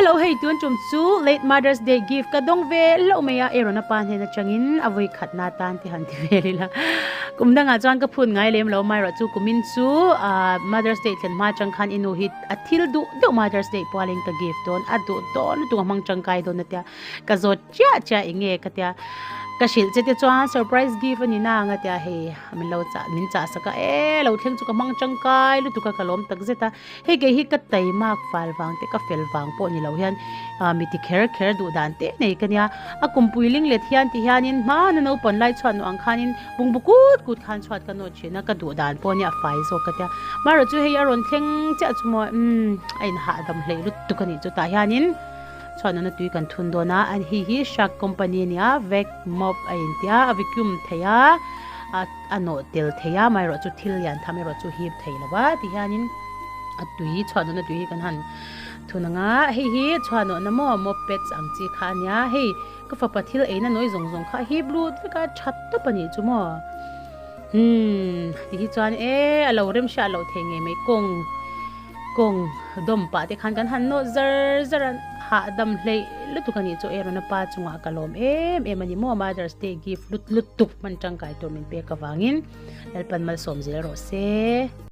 Hello hei tun tum chu late Mother's Day gift ka dawng ve hlauh mai a Aaron a pa hnen atangin a vawi khatna tan te han ti vel ila kum dangah chuan ka phun ngai lem lo amaherawh chu kumin chu ah Mother's Day thlen hma atang khan i nu hi a thil duh deuh Mother's Day pualin ka gift dawn a duh dawn lutuk a hmang tangkai dawn a tia ka zawt chiah chiah eng nge ka tia ka hrilh che te chuan surprise gift a ni na ang a tia hei min lo chah min chah sak a e lo thleng chu ka hmang tangkai lutuk a ka lawm tak zet a hei kei hi ka taimak fal vang te ka fel vang pawh ni lo hian ah mi ti kher kher duh dan te nei ka nia a kumpui ling let hian ti hianin hmana naupang lai chhuat nuah ang khanin bungbu kut kut khan chhuat ka nawt thin a ka duh dan pawh nia a fai zawk ka tia marawh chu hei a rawn thleng chiah chu maw umm a inhahdam hleih lutuk a nih chu tah hianin. Chhuan nuna tui kan thun dawn a, an hi hi Shark company a nia, vac mop a intia, a vacuum thei a, a nawh tel thei a, amaherawh chu thil lian tham erawh chu hip thei lo va ti hianin a tui chhuan nuna tui hi kan han thun ang a, hei hi chhuan nawhna maw mop pads ang chi kha a nia, hei ka fapa thil eina nawi zawng zawng kha a hip lut vek a, tha tawp a nih chu maw umm ti hi chuan e a lo rem hriat loh thei ngei mai kawng. Kawng dawm pah te khan kan han nawt zar zar a, hahdam hleih lutuk a nih chu Aaron a pa chungah ka lawm em em a ni maw Mother's Day gift lut lutuk hman tangkai tur min pek avangin Lalpan malsawm zel rawh se.